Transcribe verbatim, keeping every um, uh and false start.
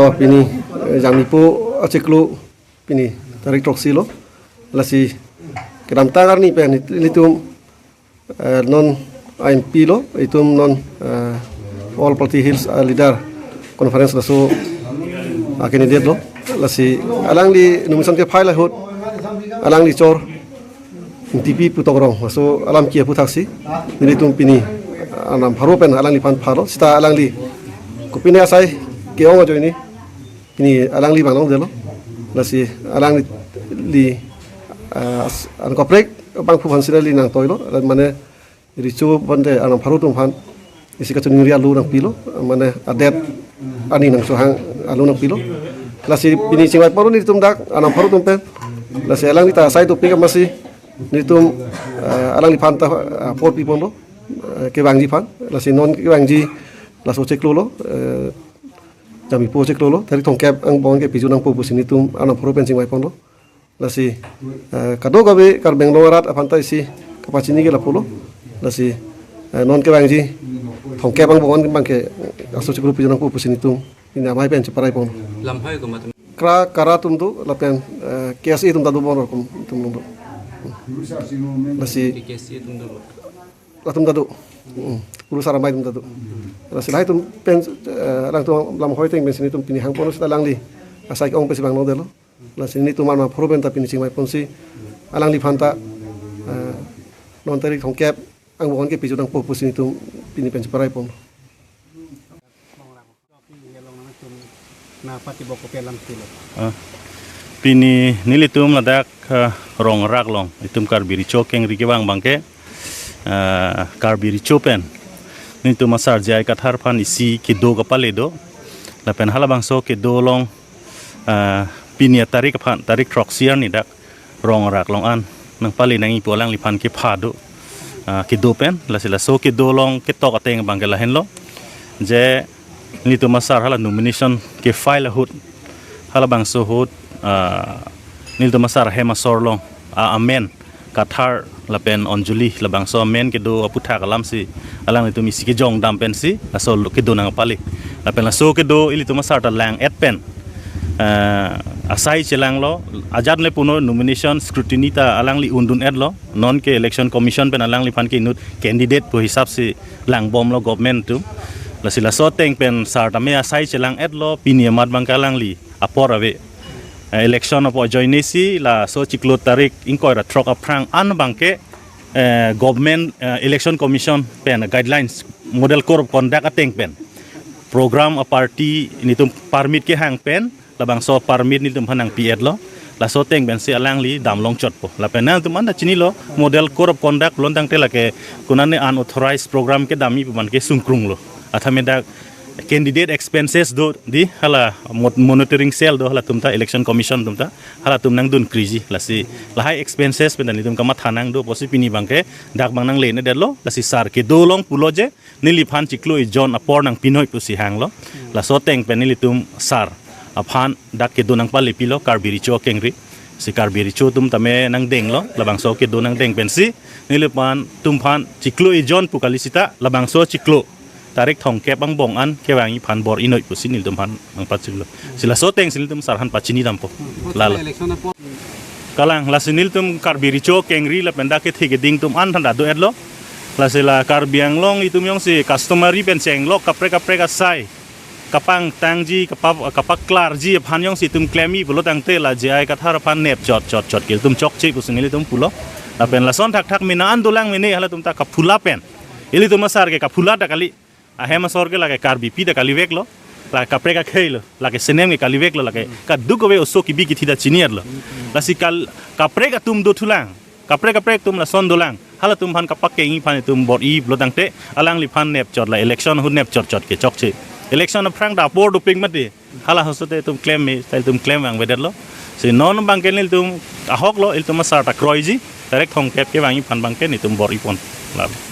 Oh, pini, eh, Jangmipo achiklo pini tarik throksi lo. Lasi kedamtang arni pen nelitum, eh, non M P lo, itum non, eh, All Party Hills, eh, Leader Conference laso, ah, candidate lo. Lasi alangli nomination ke-file ahut alangli chor Ingtipi pu Tongrong, laso alam kipu thaksi nelitum pini, ah, Arnam pharo pen alangliphan pharo, seta alangli kopine asai ke-ong ajoine pini alangli vang longdetlo. Lasi alangli, ah, as-, an kaprek abangphu aphan si neli nangtoilo, mane recho bande Arnam pharo atum aphan isi kachiningri alo nangpilo, mane adet ani nangchohang alo nangpilo. Lasi pini chingvai ponlo nelitum dak Arnam pharo atum pen. Lasi alangli ta asai dopik amatsi nelitum, eh, alangliphan ta, eh, apor pi ponlo, eh, kevangji aphan. Lasi non kevangji laso chiklo lo, eh, Jangmipo chiklo lo, tarik thomkep angbong ke piju nangpo pusi nelitum Arnam pharo pen chingvai ponlo. Lasi, eh, kadokave Karbi Anglong arat aphan ta isi kapachini ke lapulo. Lasi, eh, non kevangji thomkep angbong abangke laso chiklo piju nangpo pusi nelitum pini amei pen cheparai pon. Lamhai komat? Kra, KARA atum do, lapen, eh, K S A atum ta do, bon rokom atum do. Lasi K S A atum do, latum ta do. Hmm. Kurusar amei atum ta do. Lasi lahai atum pen, eh, alangtum lamhai ateng pensi nelitum pini hang ponlo, seta alangli asai ke-ong pensi vang longdetlo. Lasi nelitum Arnam pharo pen ta pini chingvai ponsi alangliphan ta, eh, non tarik thomkep angbong ke piju nangpo pusi nelitum pini pen cheparai pon. Ah, pini nelitum ladak, ah, Rongrak along itum Karbi Recho Kengri kevang abangke, ah, Karbi Recho pen nelitum asar J I Kathar aphan isi kedo kapale do. Lapen halabangso kedo along, ah, pini atarik aphan, tarik throksi arni dak Rongrak along an nangpale nangji pu alangliphan kepha do, ah, kedo pen. Lasi laso kedo along ketok ateng abangke lahenlo, je nelitum asar hala nomination ke-file ahut, halabangso ahut, ah, nelitum asar ahem asor along, ah, amen Kathar lapen Anjali, labangso amen kedo aputhak alamsi alanglitum isi kejong dam pensi laso kedo nangpale. Lapen laso kedo ilitum asar ta lang-et pen, eh, asai chelanglo, ajat le puno nomination scrutiny ta alangli undun-etlo, non ke Election Commission pen alangliphan ke inut candidate pu hisapsi langbomlo government atum. Lasi laso ateng pen sar tame asai chelang-etlo, pini amat abangke alangli apor ave. Eh, election apor ajoinesi laso chiklo tarik ingkoi ra throk aphrang an abangke, eh, government, eh, Election Commission pen guidelines, Model Code of Conduct ateng pen program a-party nelitum permit kehang pen labangso permit nelitum aphan nangpi-etlo. Laso ateng pensi alangli dam longchotpo. Lapen nangtum anta chinilo, Model Code of Conduct pulo tangte lake konane unauthorized program kedamji pu abangke sungkrunglo. Athame dak candidate expenses do dei, hala mo-, monitoring cell do, halatum ta, Election Commission atum ta, halatum nangdunkriji. Lasi lahai expenses pen ta nelitum kamatha nang do pusi pini abangke dak abang nangle-et-etlo. Lasi sar kedo along pulo je neliphan chiklo ejon apor nangpinoi pusi hanglo. Laso ateng pen nelitum sar aphan dak kedo nangpalepilo Karbi Recho Kengri. Si Karbi Recho atum tame nangdenglo, labangso kedo nangdeng pensi neliphan, tum aphan chiklo ejon pu kali seta labangso chiklo tarik thomkep angbong an kevangji aphan bor-inoi pusi nelitum aphan nangpachiklo. Si laso atengsi nelitum sar aphan pachini dampo. Lalo. Election apor. Kalang, lasi nelitum Karbi Recho Kengri lapen dak kethe keding atum an than ta do-etlo. Lasi la Karbi Anglong itum jongsi customary pen chenglok kaprek kaprek asai kapangtangji, kapa-, kapaklarji aphan jongsi itum klemji pulo tangte la J I Kathar aphan nep chot chot chot ke itum chokche pusi nelitum pulo. Lapen lason thakthak mena an dolang mene halatum ta kaphula pen, ilitum asar ke kaphula ta kali. Ahem asor ke lake Karbipi ta kaliveklo, lake kaprek akhei lo, lake senem ke kaliveklo, lake kadokave oso kibi kithi ta chini-etlo. Lasi kal-, kaprek atum dothulang, kaprek kaprek atum lason dolang, halatum aphan kapakengji aphan itum bor-i pulo tangte alangliphan nep chot, la election ahut nep chot chot ke chokche. Election aphrang ta apor dopik mati, hala ahut te itum klem me, ta itum klem vangvedetlo. Si non abangke nelitum ahoklo, ilitum asar ta kroiji, tarik thomkep kevangji aphan abangke nelitum bor-i pon. Lalo.